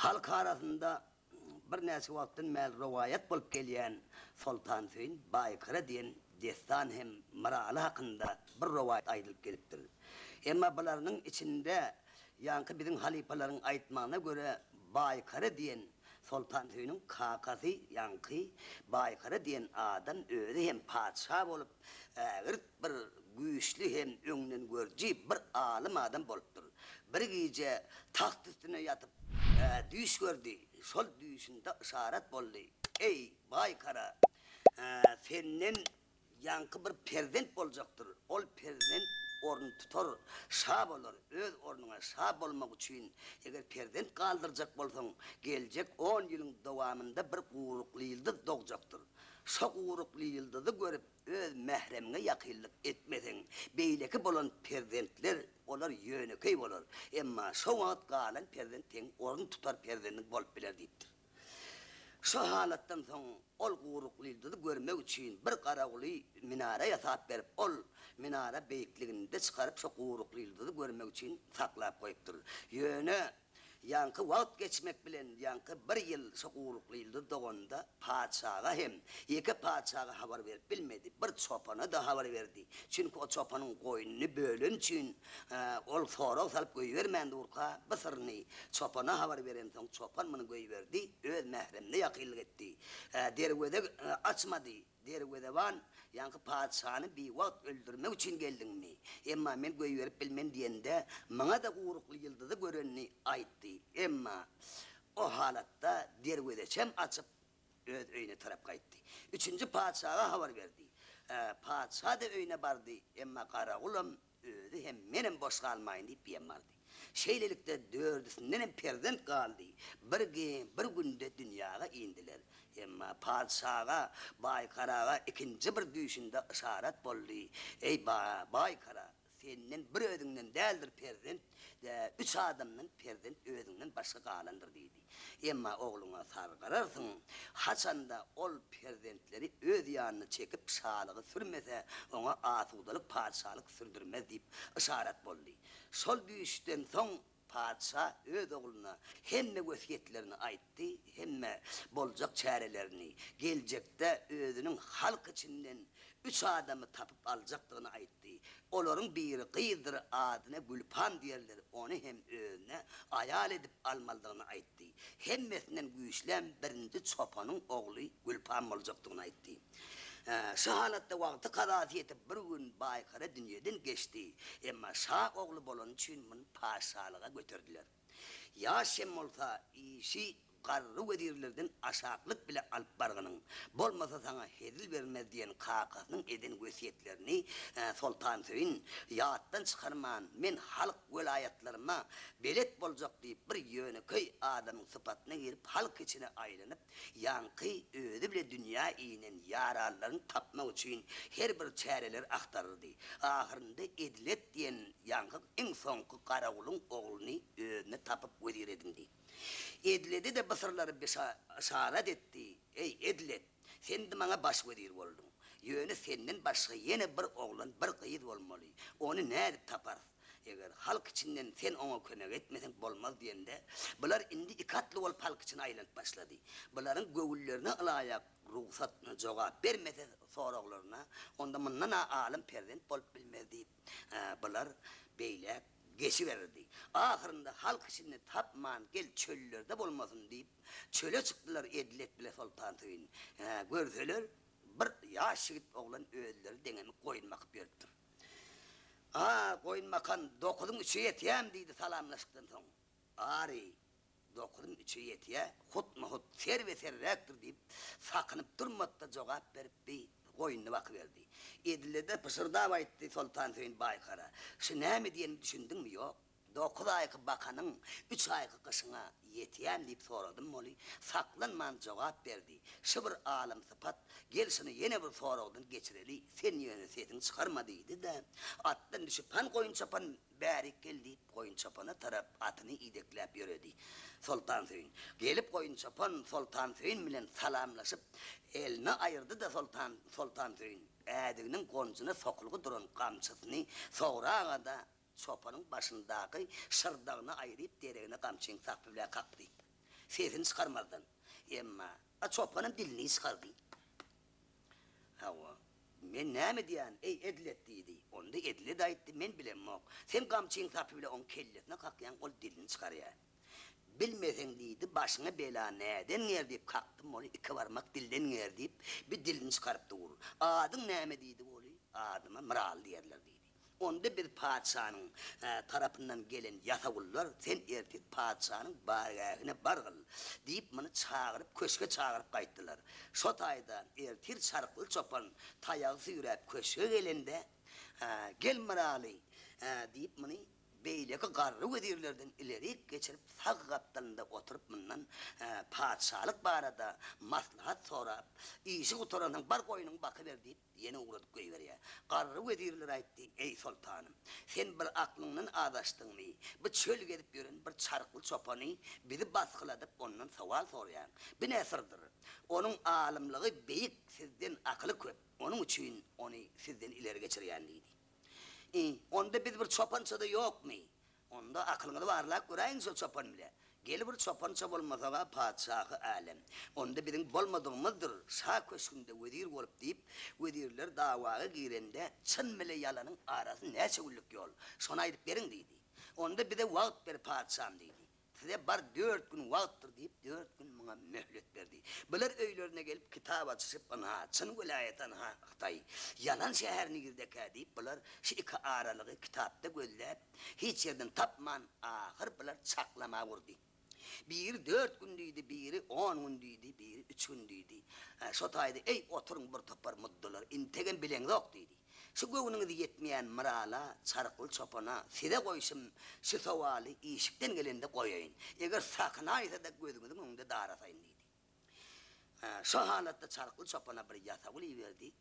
Halk arasynda birnäçe wagtdan bäri rowaýat bolup gelýän Soltansöýün Baýkara diýen dessan hem Myraly hakynda bir rowaýat aýdylyp gelipdir. Emma bularynyň içinde ýaňky biziň halypalaryň aýtmagyna görä Baýkara diýen Soltansöýüniň kakasy ýaňky Baýkara diýen adam özi hem patyşa bolup ägirt bir güýçli hem öňdengörüji bir alym adam bolupdyr. Bir gije tagt üstünde ýatyp, düýş gördi. Şol düýşünde yşarat boldy, Eý, Baýkara, senden ýaňky bir perzent boljakdyr. Ol perzent orun tutar, şa bolar. Öz ornuňa şa bolmak üçin, eger perzent galdyrjak bolsaň, geljek on ýylyň dowamynda bir gurukly ýyldyz dogjakdyr. Şo gurukly ýyldyzy görüp, Öz mähremiňe ýakynlyk etmeseň, beýleki bolan perzentler, olar ýönekeý bolar. Emma şo wagt galan perzent seň orun tutar perzendiň bolup biler diýipdir. Şo halatdan soň ol Guruklyýyldyzy görmek üçin bir garawuly minara ýasap berip, ol minara beýikliginde çykaryp şo Guruklyýyldyzy görmek üçin saklap goýupdyr. Ýöne Ýaňky wagt geçmek bilen ýaňky bir ýyl şo gurukly ýyldyz doganda patyşaga hem, ýeke patyşaga habar berip bilmedi, bir çopana-da habar berdi. Çünki o çopanyň goýnuny böleni üçin ol sorag salyp goýbermän durka bu syryny çopana habar berensoň çopan muny goýberdi, öz mähremine ýakynlyk etdi. Derweze açmady. Derwezeban, Ýaňky patyşany biwagt öldürmek üçin geldiňmi? Emma men goýberip bilmen diýende, maňa-da gurukly ýyldyzy görenini aýtdy. Emma o halatda derwezeçem açyp, öz öýüne tarap gaýtdy. Üçünji patyşaga habar berdi. Patyşa-da öýüne bardy, emma garagulam Özi hem menem boş galmaýyn diýip biýem bardy. Şeýlelikde dördüsindenem perzent galdy. Bir bir günde dünýaga indiler. Emma patyşaga Baýkaraga ikinji bir düýşünde yşarat boldy, Eý, Baýkara, senden bir özüňden däldir perzent, üç adamdan perzent özüňden başga galandyr diýdi. Emma ogluňa sargararsyň, haçanda ol perzentleri öz ýanyna çekip şalygy sürmese, oňa asudalyk patyşalyk sürdürmez diýip yşarat boldy. Şol düýşden soň patyşa öz ogluna hemme wesýetlerini aýtdy, hemme boljak çärelerini, geljekde özüniň halk içinden üç adamy tapyp aljakdygyny aýtdy. Olaryň biri gyzdyr, adyna Gülpam diýerler, ony hem özüne aýal edip almalydygyny aýtdy. Hemmesinden güýçlem birinji çopanyň ogly Gülpam boljakdygyny aýtdy. Şu halatda wagty kazasy ýetip bir gün Baýkara dünýeden geçdi. Emma şa ogly bolany üçin muny patyşalyga göterdiler. Ýaş hem bolsa işi garry wezirlerden aşaklyk bile alyp bargynyň, bolmasa saňa hezil bermez diýen kakasynyň eden wesýetlerini Soltansöýün ýatdan çykarman, men halk welaýatlaryma belet boljak diýip bir ýönekeý adamyň sypatyna girip halk içine aýlanyp, ýaňky özi bile dünýä inen ýaranlaryny tapmak üçin her bir çäreleri agtaryrdy. Ahyrynda Edilet diýen ýaňky iň soňky garawulyň ogluny özüne tapyp wezir edindi. Edilede-de bu syrlary yşarat etdi, Eý, Edilet, sen indi maňa baş wezir bolduň. Ýöne senden başga ýene bir oglan, bir gyz bolmaly. Ony nädip taparys? Eger halk içinden sen oňa kömek etmeseň bolmaz diýende, bular indi iki atly bolup halk içine aýlanyp başlady. Bularyň göwünlerine ylaýak rugsat, jogap bermese soraglaryna, onda mundan-a alym perzent bolup bilmez diýip, bular beýläk geçiberdi. Ahyrynda halk içinde tapman gel çöllerde bolmasyn diýip, çöle çykdylar Edilet bile Soltansöýün. Görseler, bir ýaş ýigit oglan özleri deňemik goýun bakyp ýörüpdir. A, goýun bakan, dokuzyň üçe ýetýäm, diýdi salamlaşykdan soň. Ary, dokuzyň üçe ýetýä, hutma-hut, serbe-serräkdir diýip, sakynyp durmady-da jogap berip, bi goýnuny bakyberdi. Edile-de pyşyrdap aýtdy Soltansöýün Baýkara, Şu näme diýenimi düşündiňmi, ýok? Dokuz aýky bakanyň üç aýky gyşyňa ýetýämi diýip soradym weli, saklanman jogap berdi, Şu bir alym sypat, gel şuny ýene bir soragdan geçireli, sen ýöne sesiňi çykarma diýdi-de, atdan düşüp han goýun çopan bärik gel diýip, goýun çopana tarap atyny idekläp ýöredi. Soltansöýün. Gelip goýun çopan Soltansöýün bilen salamlaşyp, elini aýyrdy-da Soltan Soltansöýün ädiginiň gonjuna sokulgy duran gamçysyny sograga-da, Çopanyň başyndaky şyrdagyny aýryp, deregine gamçyň sapy bilen kakdy. Sesini çykarmazdan. Emma, a çopanam dilini çykardy. Hawa, men näme diýýän, eý, Edilet diýdi. Onda Edilet aýtdy, men bilemok. Sen gamçyň sapy bile oň kellesine kakýaň, ol dilini çykarýar. Bilmeseň diýdi, başyňa bela näden ger diýip kakdym ony, iki barmak dilden ger diýip, bir dilini çykaryp dur. Adyň näme diýdi oly, adyma Myraly diýerler diýdi. Onda biz patyşanyň tarapyndan gelen ýasawullar, sen ertir patyşanyň bargähine bargyl, diýip, muny çagyryp, köşge çagyryp gaýtdylar. Şo taýda ertir çarykly çopan taýagy süýräp köşge gelende, Gel, Myraly, diýip, muny beýleki garry wezirlerden ilerik geçirip, sag gapdalynda oturyp, mundan patyşalyk barada maslahat sorap, Işi gutaransoň, bar goýnuňy bakyber diýip, Ýene ugradyp goýberýär. Garry wezirler aýtdy, Eý, soltanym, sen bir aklyňdan azaşdyňmy? Bu çöl gezip ýören bir çarykly çopany bizi basgyladyp, ondan sowal soraýaň. Bu ne syrdyr? Onuň alymlygy beýik, sizden akyly köp, onuň üçin ony sizden ileri geçirýän diýdi. I, onda biz bir çopança-da ýokmy? Onda akylyňyzy barlap göräýiň şo çopan bile. Gel bir çopança bolmasaga patyşahy älem. Onda biziň bolmadygymyzdyr, şa köşgünde wezir bolup diýip, wezirler dawaga girende çyn bile ýalanyň arasy näçe günlük ýol, şony aýdyp beriň diýdi. Onda bize wagt ber patyşam diýdi. Size bar dört gün wagtdyr diýip, dört gün muňa möhlet berdi. Bular öýlerine gelip kitap açyşyp, ynha, çyn welaýat ynha, Hytaý, ýalan şäher nirdekä diýip, bular şu iki aralygy kitapda gözläp, hiç ýerden tapman, ahyr bular çaklama urdy. Biri dört gün diýdi, biri on gün diýdi, biri üç gün diýdi. Şo taýda, Eý, oturyň bir topar muddalar, integem bileňzok diýdi. Şu göwnüňiz ýetmeýän Myrala, Çarykly çopana, size goýşum şu sowaly işikden gelende goýaýyn. Eger sakynaýsa-da gözüňiziň öňünde darasaýyn diýdi. Şo halatda Çarykly çopana bir ýasawul iberdi.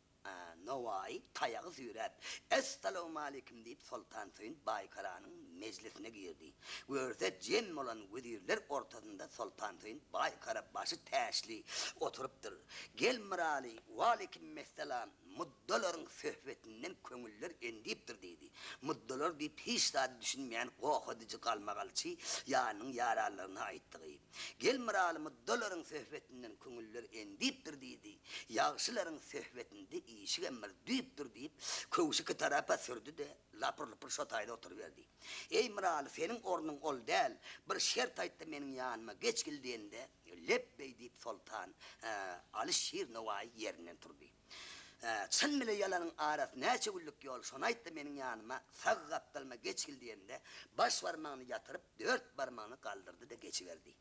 Nowaýy taýagy süýräp, Essalawmaleýkim diýip Soltansöýün Baýkaranyň mejlisine girdi. Görse jem bolan wezirler ortasynda Soltansöýün Baýkara başy täçli oturypdyr. Gel Myraly, Waleýkimmessalam, Muddalaryň söhbetinden köňüller endipdir diýdi. Muddalar diýip hiç zada düşünmeýän goh ediji galmagalçy ýanynyň ýaranlaryna aýtdygy. Gel Myraly muddalaryň söhbetinden köňüller endipdir diýdi. Ýagşylaryň söhbetinde işigem bir düýpdür diýip, köwşi iki tarapa sürdi-de, lapyr-lupur şo taýda oturyberdi. Eý Myraly seniň ornuň ol däl, bir şert aýtda meniň ýanyma geçgil diýende, Lepbeý diýip soltan Aly Şir Nowaýy ýerinden turdy. Çyn bile ýalanyň arasy näçe günlük ýol, şony aýt-da meniň ýanyma, sag gapdalyma geçgil diýende, baş barmagyny ýatyryp, dört barmagyny galdyrdy-da geçiberdi.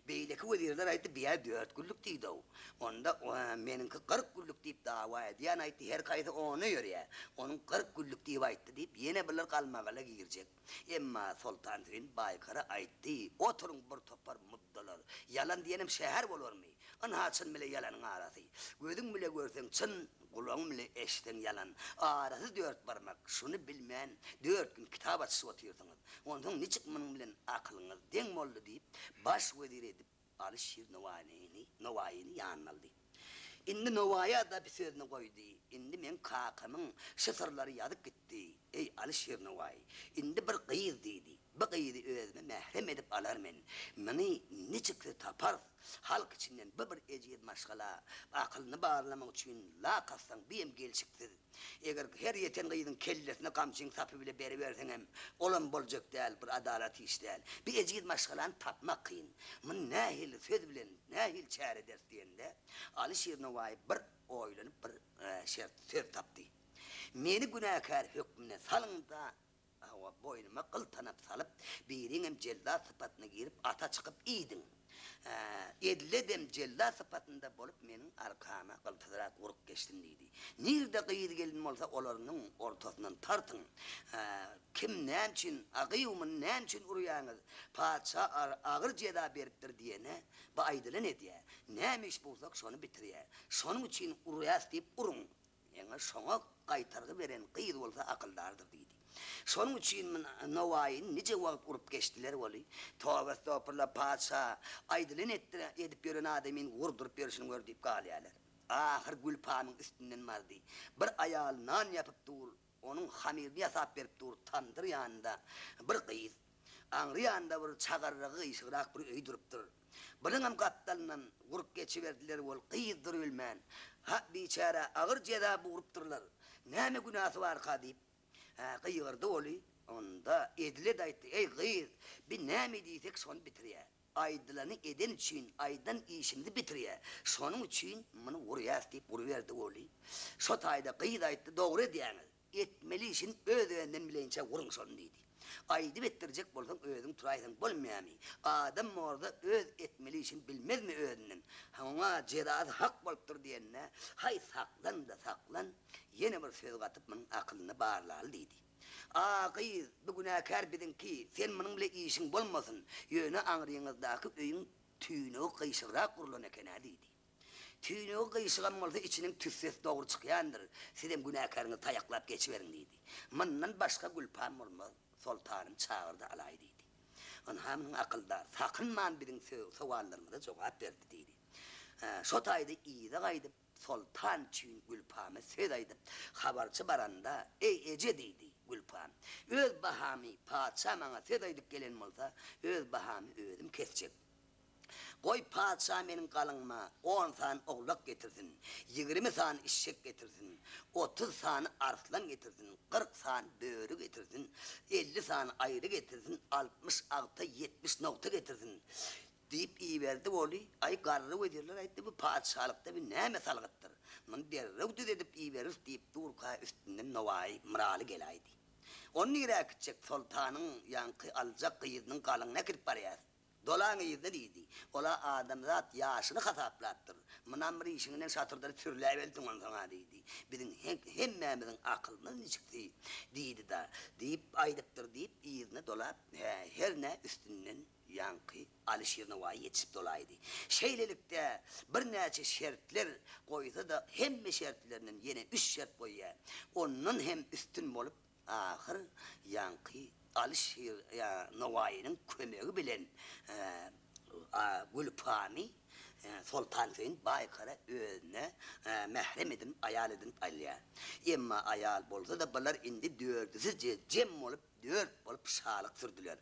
Beýleki wezirler aýtdy, Biýä dört günlük diýdi-ow. Onda meniňki 40 günlük diýip dawa edýän aýtdy, her haýsy ona ýörýä. Onuň 40 günlük diýip aýtdy diýip, ýene bular galmagala girjek. Emma Soltansöýün Baýkara aýtdy, Oturyň bir topar muddalar, ýalan diýenim şäher bolarmy? Ynha çyn bile ýalanyň arasy. Gözüň bile görseň çyn, gulagyň bile eşitseň ýalan. Arasy dört barmak, şuny bilmän dört gün kitap açyşyp otyrsyňyz. Onsoň niçik munuň bilen akylyňyz deň boldy diýip, baş wezir edip Aly Şir Nowaýyny, Nowaýyny ýanyna aldy. Indi Nowaýa-da bir sözüni goýdy, Indi meň kakamyň şu syrlary ýazyp gitdi, eý, Aly Şir Nowaýy. Indi bir gyz diýdi. Bu gyzy özüme mährem edip alar men. Muny niçiksi taparys? Halk içinden bu bir ejiz maşgala. Akylyny barlamak üçin lak atsaň, bu hem gelşiksiz. Eger her ýeten gyzyň kellesine gamçyň sapy bile beriberseňem, olam boljak däl, bir adalat iş däl. Bir ejiz maşgalany tapmak kyn. Muny nähili söz bilen, nähili çäre ederis diýende, Aly Şir Nowaýy bir oýlanyp bir şert, söz tapdy. Meni günäkär hökmünde salyň-da, Hawa, boýnuma gyl tanap salyp, biriňem jellat sypatyna girip, ata çykyp iýdiň. Hä, Edledem jellat sypatynda bolup, meniň arkama gyltyzrak urup geçsin diýdi. Nirde gyz-gelin bolsa, olarynyň ortasyndan tartyň. Hä, kim näme üçin, a gyýw muny näme üçin urýaňyz? Patyşa agyr jeza beripdir diýene, bu aýdylan edýä. Näme iş bulsak, şony bitirýä. Şonuň üçin urýas diýip uruň. Ýaňy şoňa gaýtargy beren gyz bolsa akyldardyr diýdi. Şonuň üçin Nowaýyny nije wagt urup geçdiler weli, toba estagfurullah patyşa aýdylan etdi edip ýören adamyny urduryp ýörşüni gör diýip galýarlar. Ahyr Gülpamyň üstünden bardy. Bir aýal nan ýapyp dur, onuň hamyryny ýasap berip dur, tamdyr ýanynda bir gyz. Aňry ýanynda bir çagarragy gyşygrak bir öý durupdyr. Bunuňam gapdalyndan urup geçiberdiler wol gyz durubilmän, Ha, biçärä agyr jeza burupdyrlar, näme günäsi barka diýip, gygyrdy oly, onda Edilet aýtdy, Eý gyz, bi näme diýsek şony bitirýä. Aýdylany eden üçin aýdan işimizi bitirýä, şonuň üçin muny urýas diýip uruberdi oly. Şo taýda gyz aýtdy, Dogry edýäňiz. Etmeli işini öz-özünden bileýinçä uruň şony diýdi. Aýdyp etdirjek bolsaň özüň turaýsaň bolmaýamy? Adam borda öz etmeli işini bilmezmi özünden? Oňa jezasy hak bolupdyr diýende, Haý saklan-da saklan, ýene bir söz gatyp munuň akylyny barlaly diýdi. A gyz, bu günäkär biziňki, sen munuň bile işiň bolmasyn, ýöne aňryňyzdaky öýüň tüýnügi gyşygrak gurlan eken-ä diýdi. Tüýnügi gyşygam bolsa içiniň tüssesi dogry çykýandyr, sizem günäkäriňizi taýaklap geçiberiň diýdi. Mundan başga gülpam bolmaz, soltanym çagyrdy alaý diýdi. Ynha munuň akyldar, sakynman biziň sowallarymyza jogap berdi diýdi. Şo taýda yza gaýdyp, soltan üçin Gülpama söz aýdyp, habarçy baranda, Eý, eje diýdi, Gülpam, öz bahamy patyşa maňa söz aýdyp gelen bolsa, öz bahamy özüm kesjek. Goý, patyşa meniň galyňyma on sany owlak getirsin, 20 sany işşek getirsin, 30 sany arslan getirsin, 40 sany böri getirsin, 50 sany aýry getirsin, 60 agta, 70 nogta getirsin, diýip iberdi Oly, Aý, garry wezirler aýtdy, bu patyşalykda bi näme salgytdyr? Muny derrew düzedip iberis diýip durka üstünden Nowaýy Myraly geläýdi. Ony nirä äkitjek, soltanyň ýaňky aljak gyzynyň galyňyna äkidip barýas. Dolaň yzyna diýdi. Ol-a adamzat ýaşyny hasaplapdyr. Munam bir işiňden şatyrdadyp sürläbelsiň onsoň-a diýdi. Biziň hemmämiziň akylymyz niçiksi diýdi-da, diýip aýdypdyr diýip, yzyna dolap, hä, hernä üstünden ýaňky Alyşir Nowaýy ýetişip dolaýdy. Şeýlelikde, birnäçe şertler goýsa-da, hemme şertlerinden ýene üç şert goýýar. Ondan hem üstün bolup, Ahyr ýaňky Alyşir Nowaýynyň kömegi bilen Gülpamy Soltansöýün Baýkara özüne mährem edinip, aýal edinip alýar. Emma aýal bolsa-da bular indi dördüsi jem bolup, dört bolup şalyk sürdüler.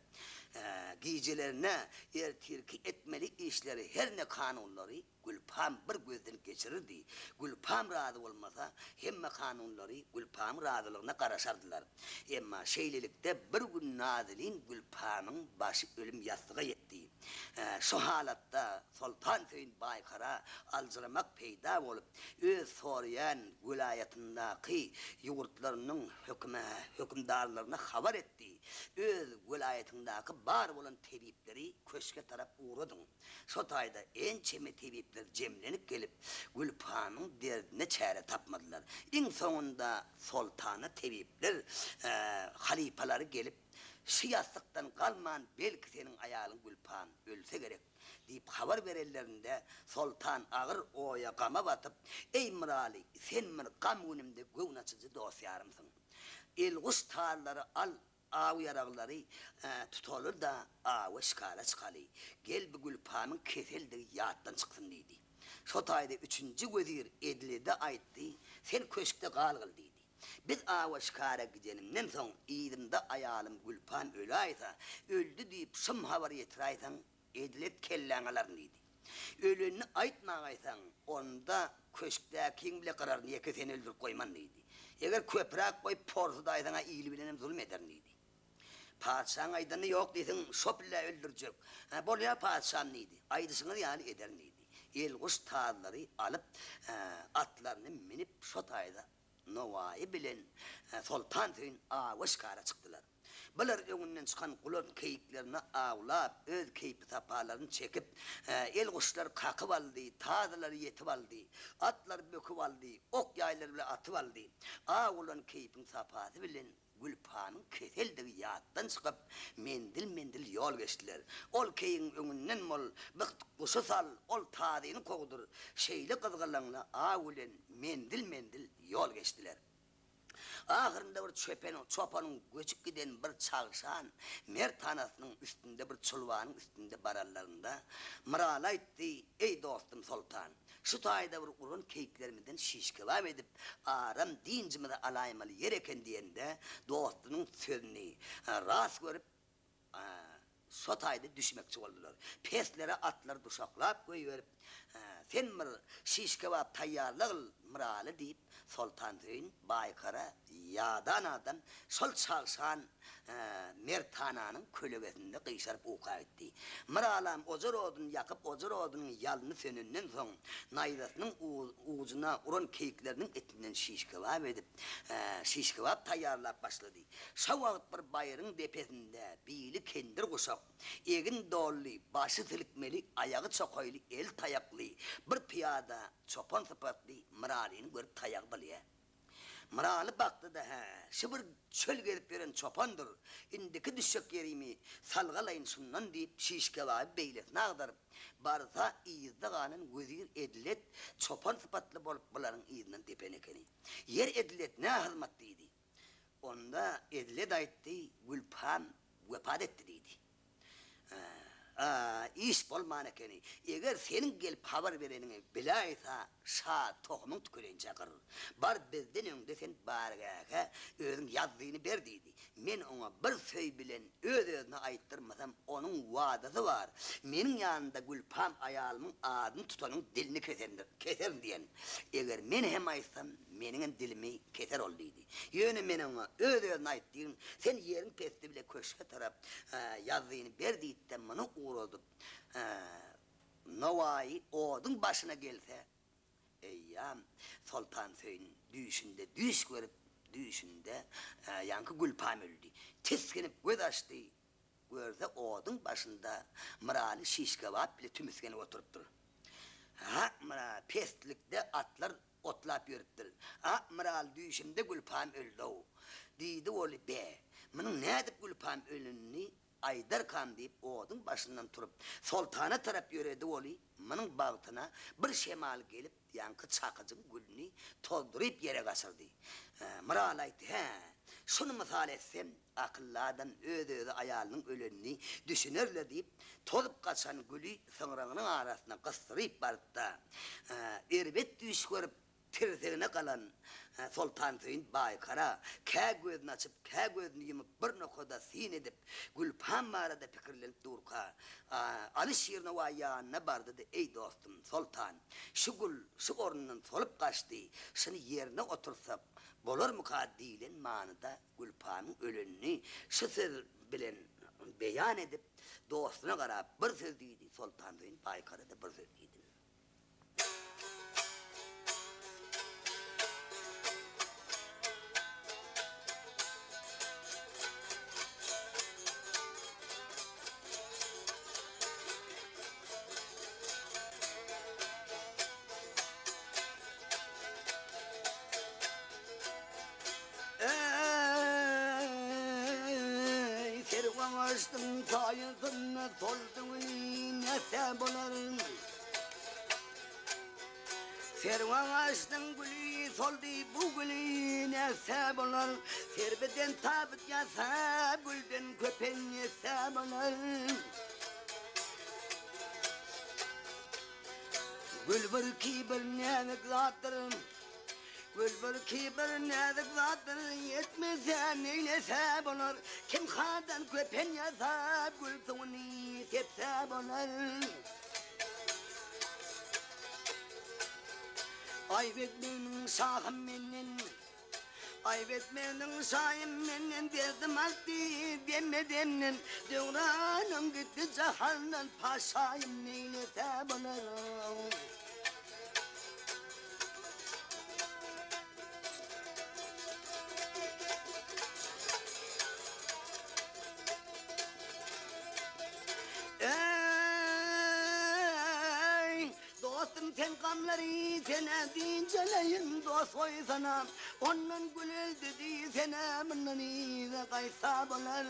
Gijelerine ertirki etmeli işleri her ne kanunlary Gülpam bir gözden geçirirdi. Gülpam razy bolmasa, hemme kanunlary Gülpamyň razylygyna garaşardylar. Emma şeýlelikde bir gün Nazilin Gülpamyň başy ölüm ýassyga ýetdi. Şu halatda Soltansöýün Baýkara aljyramak peýda bolup, öz soraýan welaýatyndaky ýurtlarynyň hökümdarlaryna habar etdi, Öz welaýatyňdaky bar bolan tebipleri köşge tarap ugradyň. Şo taýda ençeme tebipler jemlenip gelip, Gülpanyň derdine çäre tapmadylar. Iň soňunda soltana tebipler halypalary gelip, Şu ýassykdan galman, belki seniň aýalyň Gülpan ölse gerek diýip habar berenlerinde, soltan agyr oýa, gama batyp, Eý, Myraly, sen bir gam günümde göwün açyjy dost-ýarymsyň. Elguş tallary al, Aw ýaraglary tutaly-da, awa şikara çykaly. Gel bu Gülpamyň keseldigi ýatdan çyksyn diýdi. Şo taýda üçünji wezir Edilede aýtdy, Sen köşkde galgyl diýdi. Biz awa şikara gidenimden soň yzymda aýalym Gülpam öläýse, öldi diýip şum habar ýetiräýseň, Edilet kelläňi alaryn diýdi. Ölenini aýtmagaýsaň, onda köşkdäkiň bile gyraryn, ýeke seni öldürip goýman diýdi. Eger köpräk goýup porsudaýsaň-a ili bilenem zulum ederin diýdi. Patyşaň aýdanyny ýok diýseň, şo pille öldürjek. Hä, bolýa patyşam diýdi. Aýdyşyňyz ýaly ederin diýdi. Elguş tazlary alyp, atlaryny münüp şo taýda Nowaýy bilen Soltansöýün awa şikara çykdylar. Bular öňünden çykan gulan keýiklerini awlap, öz keýpi-sapalaryny çekip, elguşlary kakyp aldy, tazylary ýetip aldy, atlary böküp aldy, ok-ýaýlary bile atyp aldy. Aw gulan keýpiň sapasy bilen Gülpanyň keseldigi ýatdan çykyp, menzil-menzil ýol geçdiler. Ol keýigiň öňünden bol, bir guşy sal, ol tazyny kowdur. Şeýle gyzgalaňly aw bilen menzil-menzil ýol geçdiler. Ahyrynda bir çöpen çopanyň göçüp giden bir çagşan mert hanasynyň üstünde bir çulbanyň üstünde baranlarynda Myraly aýtdy, Eý, dostum soltan! Şu taýda bir uran keýiklerimizden şiş kebap edip, aram dynjymyzy alaýmaly ýer eken diýende, dostunyň sözüni ras görüp, şo taýda düşmekçi boldular. Peslere atlary duşaklap goýberip, Sen bir şiş-kebap taýýarlagyl, Myraly diýip, Soltansöýün Baýkara ýadan adam şol çagşan merthananyň kölegesinde gyşaryp uka gitdi. Myralam ojar oduny ýakyp, ojar odunyň ýalny sönenden soň, naýzasynyň ujuna uran keýikleriniň etinden şiş-kebap edip, şiş-kebap taýýarlap başlady. Şo wagt bir baýryň depesinde bili kendir guşak, egin dolly, başy silkmeli, aýagy çokaýly, eli taýakly bir pyýada çopan sypatly Myralyny görüp taýagy bylýar. Myraly bakdy-da, Hä, şu bir çöl gezip ýören çopandyr, indiki düşjek ýerimi salgalaýyn şundan diýip, şiş-kebaby beýlesine agdaryp, barsa, yzda galan wezir Edilet çopan sypatly bolup bularyň yzyndan depen ekeni. Ýer Edilet nä hyzmat diýdi. Onda Edilet aýtdy, Gülpam wepat etdi diýdi. A, iş bolman ekeni. Eger seniň gelip habar bereniňi biläýsa, şa tohumyň tükelençä gyrar. Bar bizden öňde sen bargähe özüň ýazzyny ber diýdi. Men oňa bir söý bilen öz-özüne aýtdyrmasam, onuň wadasy bar, meniň ýanymda Gülpam aýalymyň adyny tutanyň dilini kesendir, keserin diýen. Eger men hem aýtsam, meniňem dilimi keser ol diýdi. Ýöne men oňa öz-özüne aýt diýgin, sen ýeriň pesdi bile köşge tarap ýazzyny ber diýip-de muny ugradyp, Nowaýy oduň başyna gelse, Eýýäm Soltansöýün düýşünde düýş görüp, düýşünde ýaňky Gülpam öldi. Tisginip göz açdy, görse oduň başynda Myraly şiş-kebap bile tümüsgenip oturypdyr. Ha, Myraly, peslikde atlar otlap ýörüpdir. A, Myraly, düýşümde Gülpam öldi-ow, diýdi weli, be, munuň nädip Gülpam ölenini Aýdarkam diýip, oduň başyndan turup, Soltana tarap ýöredi weli, munuň bagtyna bir şemal gelip, ýaňky çakyjyň gülüni tozduryp ýere gaçyrdy. Myraly aýtdy, Hä, şuny mysal etsem, akylly adam öz-özi aýalynyň ölenini düşüner-le diýip, tozup gaçan güli syňragynyň arasyna gysdyryp baryp-da, erbet düýş görüp, Tirsegine galan Soltansöýün Baýkara kä gözüni açyp, kä gözüni ýumup bir nokada syn edip, Gülpam barada pikirlenip durka, Aly Şirnowaý ýanyna bardy-da, Eý, dostum, Soltan, şu gül şu ornundan solup gaçdy, şuny ýerine oturtsak bolarmyka diýlen manyda Gülpamyň ölenini şu söz bilen beýan edip, dostuna garap bir söz diýdi, Soltansöýün Baýkara-da bir söz diýdi. Eý, serwaňaşdyň saýasynda soldy güli nätse bolar. Serwaňaşdyň güli soldy bu güli nätse bolar. Serbiden tabyt ýasa gülden köpen ýetse bolar. Gül bir kibir näzik zatdyr. Gül bir kibir näzik zatdyr, Ýetmese neýlese bolar, Kim hardan köpen ýasap, Gül suwuny sepse bolar. Aýp etmegniň şahym menden, Aýp etmegniň şaýym menden, Derdim artdy demme-demden, Döwranym gitdi jahandan, Paşaýym neýlese bolar. Eý, dostum sen gamlary sene dinceleýin dost goýsana, ondan gül öldi diýsene, mundan yza gaýtsa bolar.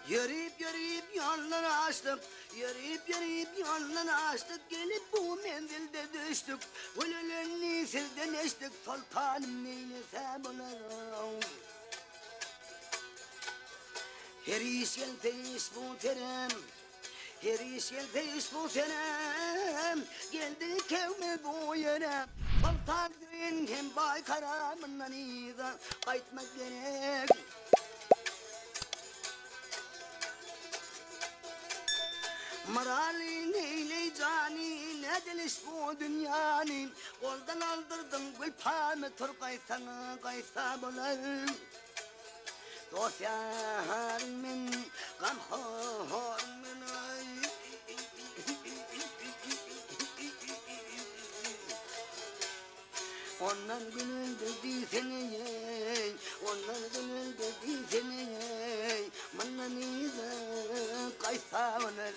Ýörip-ýörip ýoldan aşdyk, Ýörip-ýörip ýoldan aşdyk, Gelip bu menzilde düşdük, Gül ölenini sizden eşdik, Soltanym neýlese bolar. Her iş gelse iş bu senem, Her iş gelse iş bu senem, Geldi kewme bu ýere, Soltan. Hem Baýkara mundan yza gaýtmak gerek. Myraly neýleý jany, nädeliş bu dünýäni, Goldan aldyrdyň gülpamy, tur gaýtsaň gaýtsa bolar. Dost ýaryň men, gamhoryň men aý. Ondan gülüldi diýsene-eý, ondan gülüldi diýsene-eý, mundan yza gaýtsa bolar.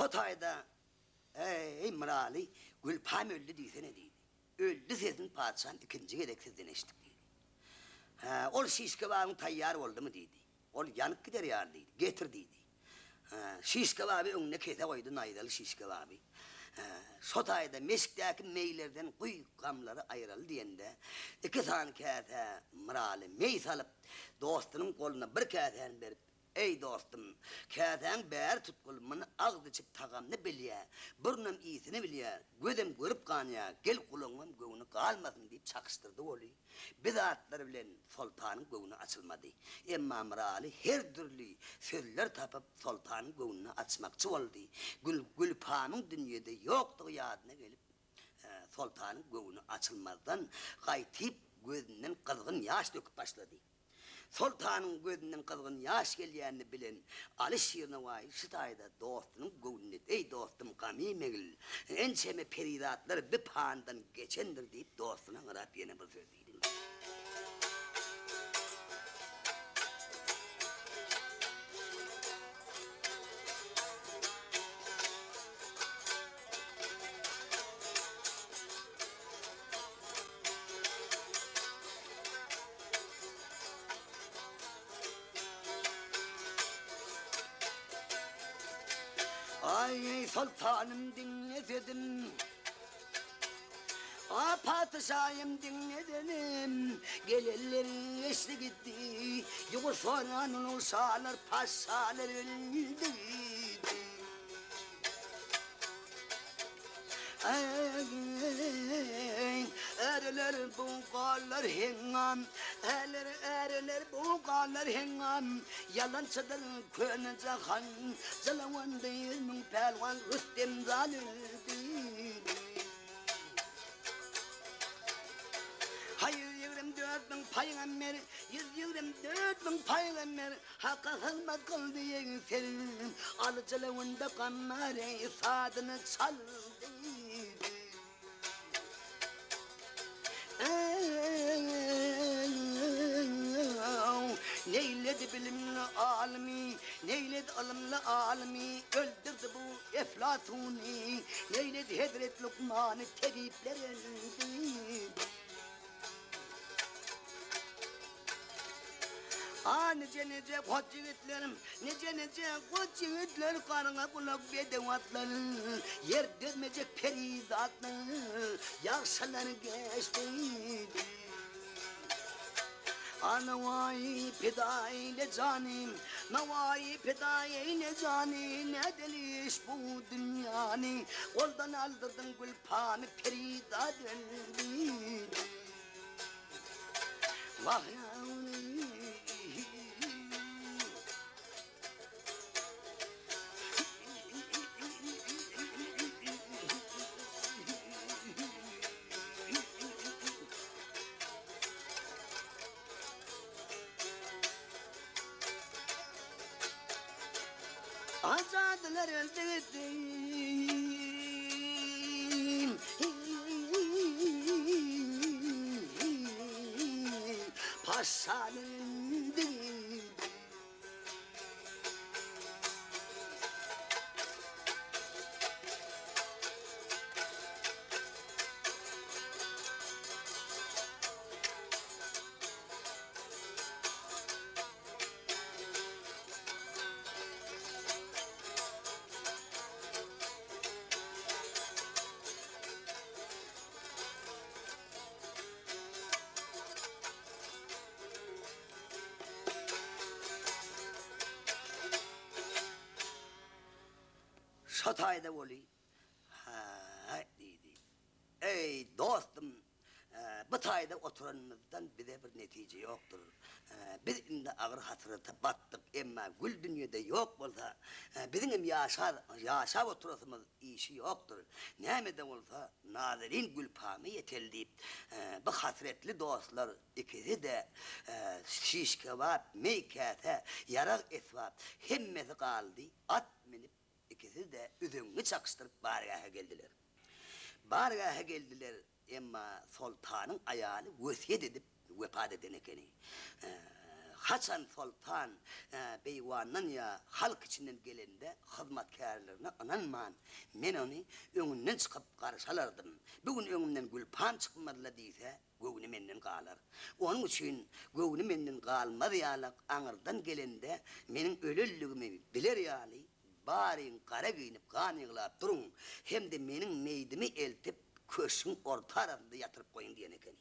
Şo taýda, Eý, Myraly, Gülpam öldi diýsene diýdi. Öldi sesini patyşam ikinji gezek sizden eşitdik diýdi. Hä, ol şiş kebabyň taýýar boldumy diýdi. Ol ýanyp gider ýaly diýdi. Getir diýdi. Hä, şiş kebaby öňüne kese goýdy, naýzaly şiş kebaby. Hä, şo taýda meşikdäki meýlerden guý gamlary aýraly diýende, iki sany käsä Myraly meý salyp, dostunyň goluna bir käsäni berip, Eý, dostum, käsäň bäri tutgul, muny agzy içip tagamyny bilýär, burnam ysyny bilýär, gözem görüp ganýar, gel gulagyňam göwni galmasyn diýip çakyşdyrdy weli, bi zatlar bilen Soltanyň göwni açylmady. Emma Myraly her dürli sözler tapyp Soltanyň göwnüni açmakçy boldy. Gül, Gülpamyň dünýede ýokdugy ýadyna gelip, Soltanyň göwni açylmazdan gaýtyp gözünden gyzgyn ýaş döküp başlady. Soltanyň gözünden gyzgyn ýaş gelýänini bilen Aly Şirnowaýy şu taýda dostunyň göwnüne Eý, dostum, gam iýmegil, ençeme perizatlar bi panydan geçendir diýip dostuna garap ýene bir söz diýdi. Aý, soltanym diňle sözüm, A patyşaýym diňle sözüm, Gelenler geçdi gitdi, Ýugur soran ulug şalar, paşalar öldi gitdi. Eý, äreler bu galar heňňam, Äler, äreler bu galar heňňam, Ýalançydyr köne jahan, Jalawandy 100,000 pälwan Rüstem zal öldi. Haý, 124 000 pygamber, 124 000 pygamber, Haka hyzmat kyldy ýeňsel, Aly jylawynda gammary sazyny çaldy. Neýledi bilimli alymy, Neýledi ylymly alymy, Öldürdi bu Eflatuny, Neýledi hezret Lukmany, Tebipler öldi. A nije-nije goç ýigitler, nije-nije goç ýigitler, Garga gulak bedew atlar, Ýer dözmejek perizatlar, Ýagşylar geçdi. A Nowaýy pida eýle jany, Nowaýy pida eýle jany, Nädeli iş bu dünýäni, Goldan aldyrdyň gülpany, Perizat öldi. Wah Azadylar öldi gitdi. Paşalar öldi gitdi. Şo taýda weli, Hä-äý diýdi. Eý, dostum, bu taýda oturanymyzdan bize bir netije ýokdur. Biz indi agyr hasrata batdyk, emma gül dünýede ýok bolsa, biziňem ýaşar, ýaşap oturasymyz işi ýokdur. Näme-de bolsa, nazenin Gülpama ýeteli diýip, bu hasretli dostlar ikisi-de şiş-kebap, meý-käse, ýarag-esbap, hemmesi galdy, at münüp, Ikisi-de üzeňňi çakyşdyryp bargähe geldiler. Bargähe geldiler, emma soltanyň aýaly wesýet edip wepat eden ekeni. Haçan soltan beýwandan ýa halk içinden gelende hyzmatkärlerine ynanman, men ony öňünden çykyp garşy alardym. Bu gün öňümden gülpam çykmaz-la diýse, göwni menden galar. Onuň üçin göwni menden galmaz ýalak aňyrdan gelende meniň ölenligimi biler ýaly baryň gara geýnip gan ýyglap duruň hem-de meniň meýdimi eltip köşgüň orta arasynda ýatyryp goýuň diýen ekeni.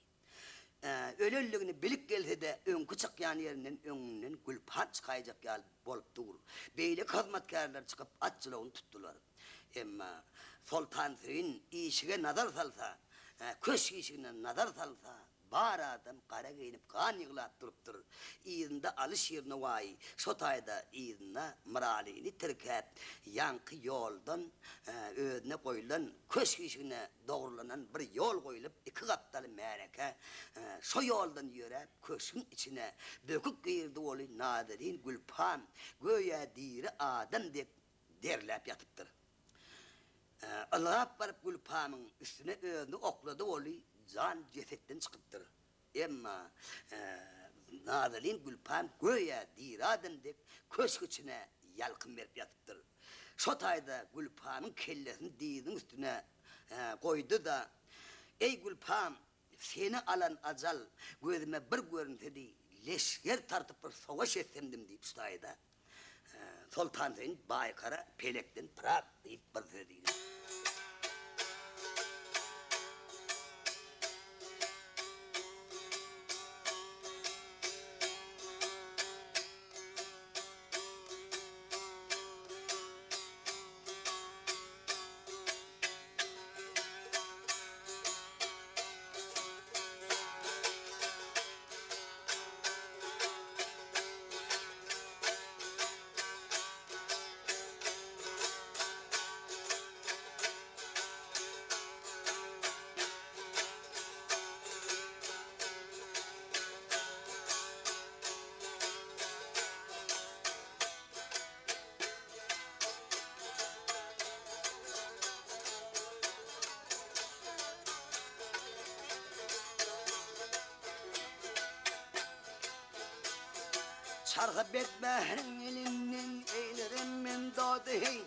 Ölenligini bilip gelse-de öňki çykýan ýerinden öňünden gülpat çykaýjak ýaly bolup dur. Beýleki hyzmatkärler çykyp at jylawyny tutdular. Emma Soltansöýün işige nazar salsa, köşk işigine nazar salsa, bar adam gara geýnip gan ýyglap durupdyr. Yzynda Alyşir Nowaýy şo taýda yzynda Myralyny tirkäp, ýaňky ýoldan özüne goýlan köşk işigine dogrulanan bir ýol goýlup, iki gapdaly märeke şo ýoldan ýöräp köşgüň içine böküp girdi weli nazenin Gülpam göýä diri adam dek derläp ýatypdyr. Ylgap baryp Gülpamyň üstüne özüni oklady weli jan jesetden çykypdyr. Emma nazenin Gülpam göýä diri adam dek köşk içine ýalkym berip ýatypdyr. Şo taýda Gülpamyň kellesini dyzynyň üstüne goýdy-da, Eý Gülpam, seni alan ajal gözüme bir görünsedi, leşger tartyp bir sowaş etsemdim diýip şu taýda Soltansöýün Baýkara pelekden pyrak diýip bir söz diýdi. Çarhy betbähriň elinden eýlerem men dady heý.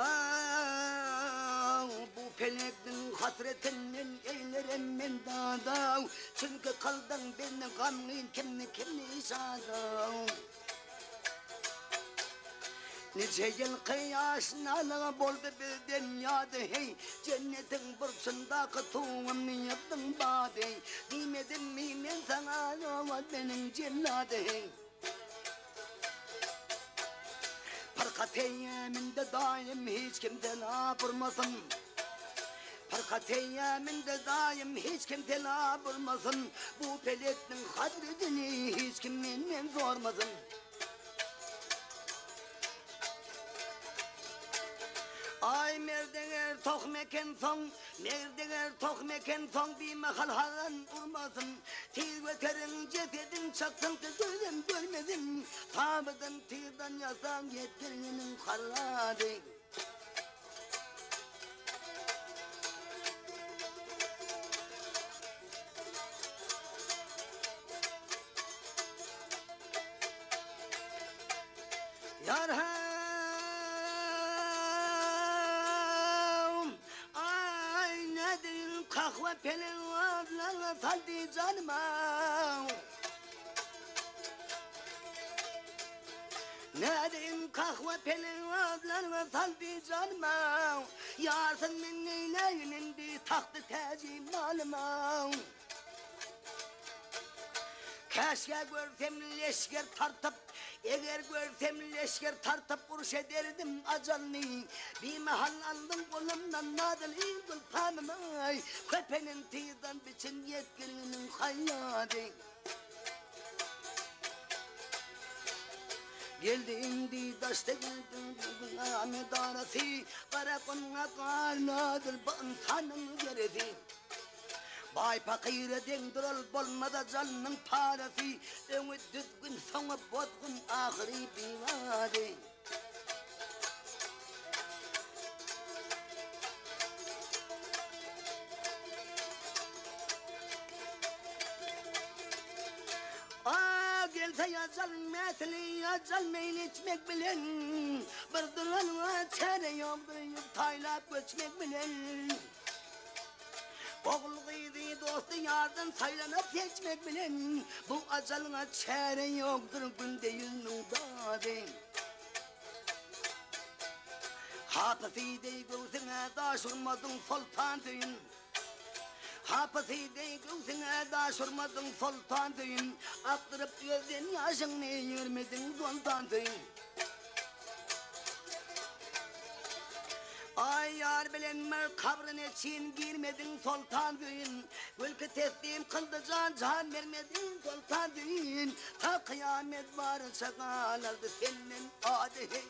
Aw, bu pelekniň hasretinden eýlerem men dadaw. Çünki kyldyň bizni gamgyn kimni kimni şadaw. Niçe ýylky ýaşnalygy boldy bizden ýady heý, Jennetiň burçundaky tugumy ýykdyň bady, Diýmedimmi men saňa ýowaz meniň jellady heý. Pyrkat eýýäminde daýym hiç kim sela burmasyn. Pyrkat eýýäminde daýym hiç kim sela burmasyn. Bu pelekniň hazretini hiç kim menden sormasyn. Aý merdeger tohum ekensoň, merdeger tohum ekensoň bimahal hazan urmasyn. Tiz göteriň jesedin çaksyn ki gözem görmesin. Tabydyn tygdan ýasaň ýetdirginiň harrady. Ýar haw, aý nädeýin kahwa peleň adlaňa saldy janyma. Nädeýin kahwa peleň adlaňa saldy janyma. Ýarsyn men neýläýin indi tagty täji malyma. Käşgä görsem leşger tartyp, Eger görsem leşger tartyp uruş ederdim ajalny. Bimahal aldyň golumdan nadyl il gülpanymy, Köpenin tizden biçin ýetgininiň haýýady. Geldi indi daşda geldi bu medarasy, Gara gumga galmadyl bu ynsanyň geresi. Baý pakyra deň dural bolmaz ajalynyň parasy, Öňi düzgün, soňy bozgun, ahyry biwady. A gelse ajal mäsili, ajal meýil içmek bilen, Bir duranyňa çäre ýokdur ýük taýlap göçmek bilen. Ogul-gyzy, dosty-ýardan saýlanyp seçmek bilen, Bu ajalyňa çäre ýokdur günde ýüzmüň dady. Hapysy deý göwsüňe daş urmadyň Soltansöýün. Hapysy deý göwsüňe daş urmadyň Soltansöýün. Akdyryp gözden ýaşyňny ýörmediň Soltansöýün. Aý ýar bilen bir kabra neçin girmediň Soltansöýün. Gülki teslim kyldy jan jan bermediň Soltansöýün. Ta kyýamet barynça galardy senden ady heý.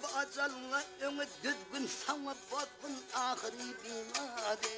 Bu ajalyňa öňi düzgün, soňy bozgun, ahyry bimady.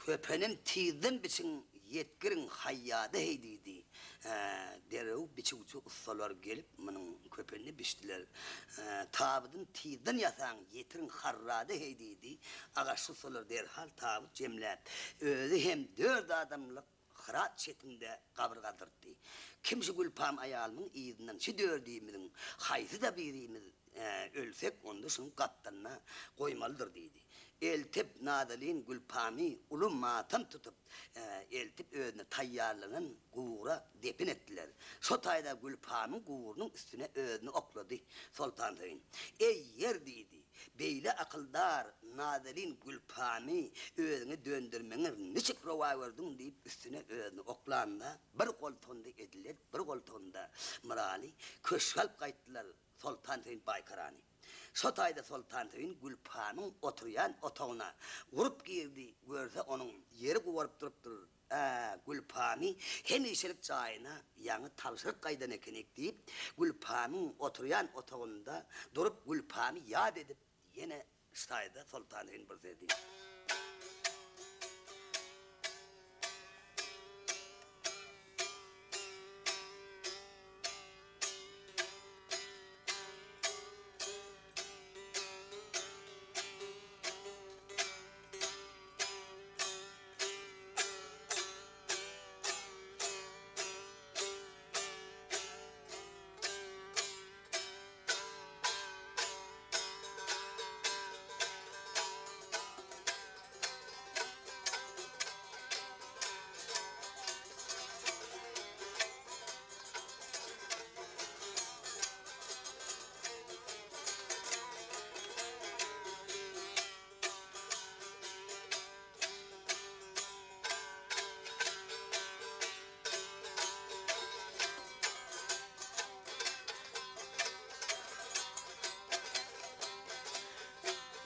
Köpenem tizden biçiň, ýetgiriň haýýada heý diýdi. Derrew biçüwçi ussalar gelip, munuň köpenini biçdiler. Tabydyny tizden ýasaň, ýetiriň harrada heý diýdi. Agaçly ussalar derhal tabyt jemläp, özi hem dört adamlyk Hyrat çetinde gabyr gazdyrtdy. Kim şu Gülpam aýalymyň yzyndan şu dördümiziň haýsy-da birimiz ölsek, onda şunuň gapdalyna goýmalydyr diýdi. Eltip Nazalyň Gülpamy uly matam tutup, eltip özüne taýýarlanan gubura depin etdiler. Şo taýda Gülpamyň guburynyň üstüne özüni oklady. Soltansöýün, Eý, ýer diýdi. Beýle akyldar Nazelin Gülpamy özüňe döndermegiňi niçik rowa gördüň diýip üstüne özüni oklanda bir goltugynda Edilet bir goltugynda Myraly köşge alyp gaýtdylar Soltansöýün Baýkarany. Şo taýda Soltansöýün Gülpamyň oturýan otagyna urup girdi görse onuň ýeri gubaryp durupdyr Ä, Gülpamy hemişelik jaýyna ýaňy tabşyryp gaýdan ekenik, diýip, Gülpamyň oturýan otagynda durup, Gülpamy ýat edip, ýene ştaýda Soltansöýün bir söz diýdi.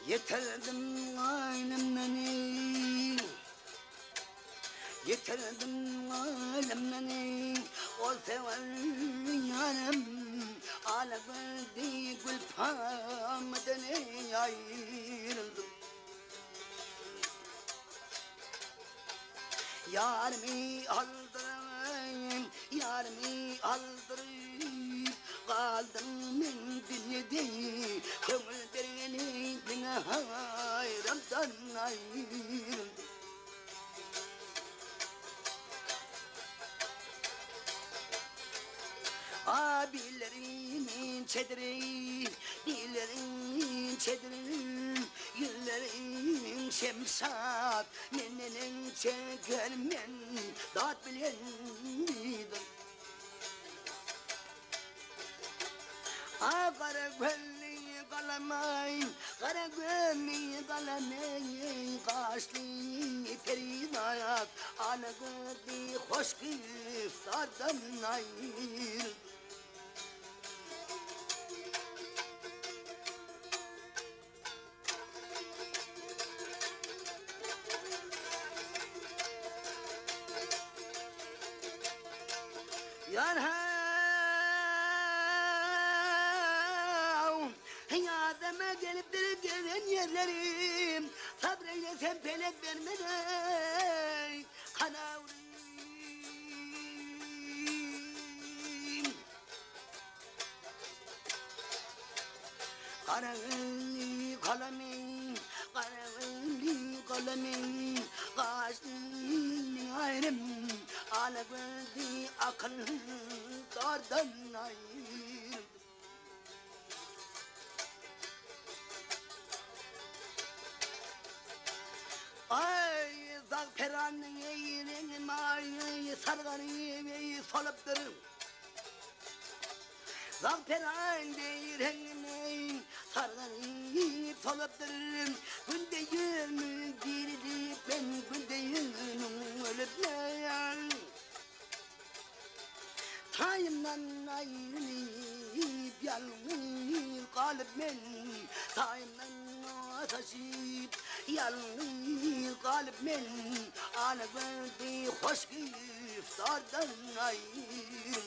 Ýitirdim gaýnymdan eý, Ýitirdim gaýnymdan eý, Ol söwer ýarym, Ala güldi gülpamydan eý, Aýryldym. Ýarymy aldyryp, ýarymy aldyryp, Galdym men dünýede, Köňül bergeni diňe aýryldan aýryldym. A billerim inçedir, billerim inçedir, Ýüzlerim şemşat, men neneň çeker men dat bilen diýdim. A gara gölli galamaý, gara gölli galamaý, Gaşly perizat, ala gözli hoş güftardan aýryldym. Ýar-haw, ýadyma gelipdir gezen ýerlerim, Sabr eýlesem pelek bermez-eý, kanawrym. Gara gözli galamyň, gara gözli galamyň, Gaşyny aýrym, ala gözli akyldardan aýryldym. Aý, zagperanyň eýreňi maýy sargany solupdyr. Zagperan deý reňňi sarganyp solupdyr. Günde ýüzümi dirilip men günde ýüzümiň ölüp men. Taýymdan aýrylyp ýalňyz galyp men Taýymdan taşyp ýalňyz galyp men Ala gözli hoş güftardan aýryldym.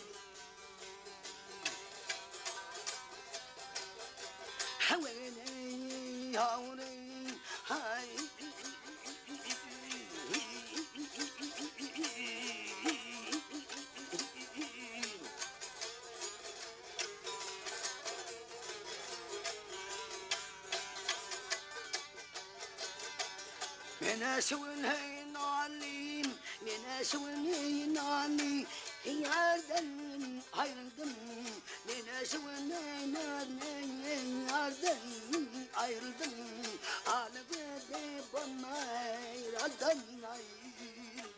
Menä şu gün heý nalym, menä şu gün heý nalym, Ýardan aýryldym, menä şu gün heý nalym, Ýardan aýryldym, Ala gözi bolmaýradan aýryldym.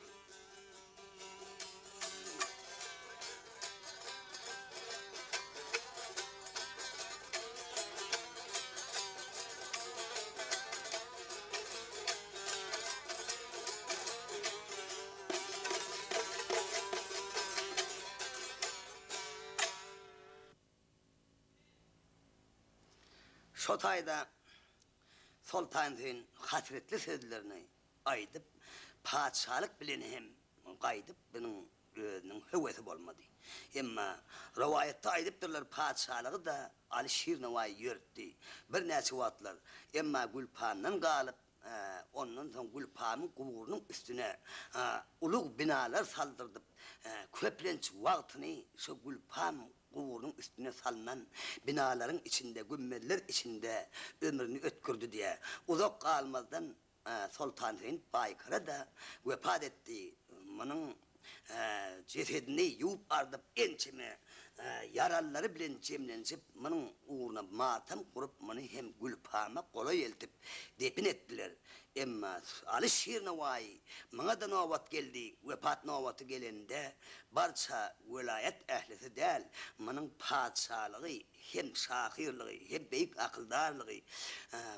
Şo taýda Soltansöýün hasretli sözlerini aýdyp, patyşalyk bilen hem gaýdyp bunuň özüniň höwesi bolmady. Emma rowaýatda aýdypdyrlar patyşalygy-da Aly Şirnowaýy ýörütdi birnäçe wagtlar. Emma Gülpandan galyp, ondan soň Gülpamyň guburynyň üstüne ulug binalar saldyrdyp, köplenç wagtyny şo Gülpam guburynyň üstüne salnan binalaryň içinde, gümmezler içinde ömrüni ötgürdi diýýär. Uzak galmazdan Soltansöýün Baýkara-da wepat etdi. Munuň jesedini ýuwup-ardyp, ençeme ýaralylary bilen jemlenişip, munuň ugruna matam gurup, muny hem Gülpama golaý eltip, depin etdiler. Emma Aly Şirnowaýy muňa-da nobat geldi. Wepat nobaty gelende, barça welaýat ählisi däl, munuň patyşalygy, hem şahyrlygy, hem beýik akyldarlygy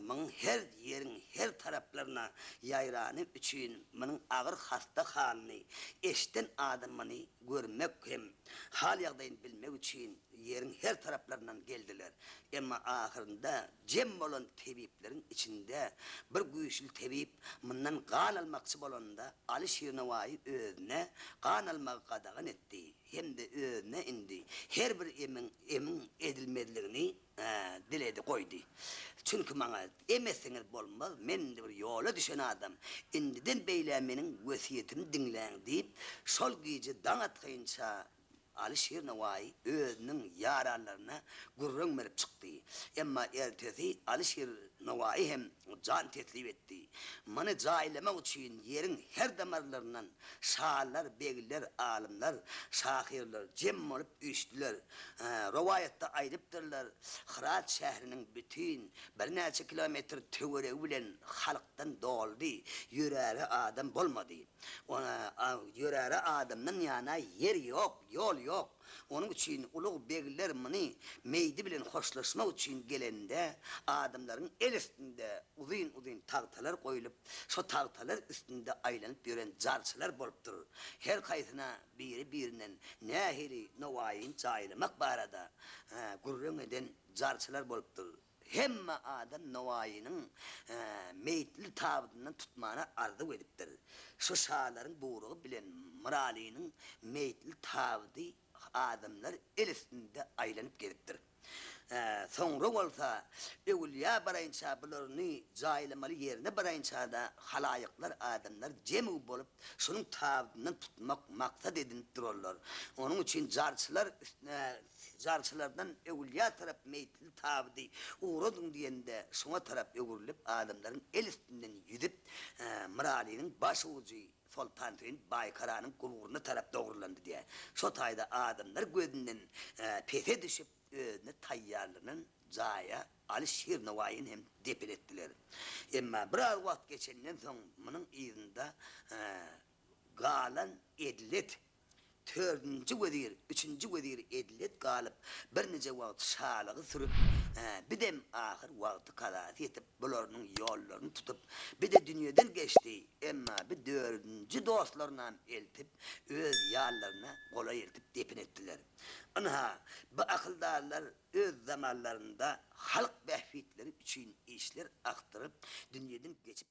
muň her ýeriň her taraplaryna ýaýrany üçin munuň agyr hasta halyny eşden adam muny görmek hem hal-ýagdaýyny bilmek üçin ýeriň her taraplaryndan geldiler. Emma ahyrynda jem bolan tebipleriň içinde bir güýçli tebip mundan gan almakçy bolanda Aly Şirnowaýy özüne gan almagy gadagan etdi. hem-de özüne indi her bir emiň emiň edilmezligini. Diledi goýdy. Çünki maňa emeseňiz bolmaz, men indi bir ýola düşen adam, indiden beýlä meniň wesýetimi diňläň diýip, şol gije daň atgynça Alyşir Nowaýy özüniň ýaranlaryna gürrüň berip çykdy. Emma ertesi Alyşir Nowaýy hem jan teslip etdi. Muny jaýlamak üçin ýeriň her damarlaryndan şalar, begler, alymlar, şahyrlar jem bolup üýşdüler. Rowaýatda aýdypdyrlar, Hyrat şähriniň bütin birnäçe kilometr töweregi bilen halkdan doldy, ýöräre adam bolmady. Ýöräre adamdan ýana ýer ýok, ýol ýok. Onuň üçin ulug begler muny meýdi bilen hoşlaşmak üçin gelende, adamlaryň el üstünde uzyn-uzyn tagtalar goýlup, şo tagtalar üstünde aýlanyp ýören jarçylar bolupdyr. Her haýsyna biri-birinden nähili Nowaýyny jaýlamak barada gürrüň eden jarçylar bolupdyr. Hemme adam Nowaýynyň meýitli tabydyndan tutmana arzuw edipdir. Şu şalaryň buýrugy bilen Myralynyň meýitli tabydy adamlar el üstünde aýlanyp gezipdir. Soňra bolsa öwülýä baraýynça bularyny jaýlamaly ýerine baraýynça-da halaýyklar adamlar jemg bolup şunuň tabydyndan tutmak maksat edinip durarlar. Onuň üçin jarçylar jarçylardan öwülýä tarap meýitli tabydy ugradyň diýende şoňa tarap öwrülip adamlaryň el üstünden ýüzüp Myralynyň baş ujy Soltansöýün Baýkaranyň guburyna tarap dogrulandy diýýär. Şo taýda adamlar gözünden pese düşüp, özüne taýýarlanan jaýa Aly Şir Nowaýyny hem depin etdiler. Emma biraz wagt geçenden soň munuň yzynda galan Edlet Dördünji wezir, üçünji wezir Edlet galyp, birnije wagt şalygy sürüp, bir dem ahyr wagty kazasy ýetip, bularynyň ýollaryny tutup, bir-de dünýeden geçdi, emma bir dördünji dostlarynam eltip, öz ýanlaryna golaý eltip depin etdiler. Ynha, bu akyldarlar öz zamanlarynda halk bähbitleri üçin işler akdyryp, dünýeden geçip.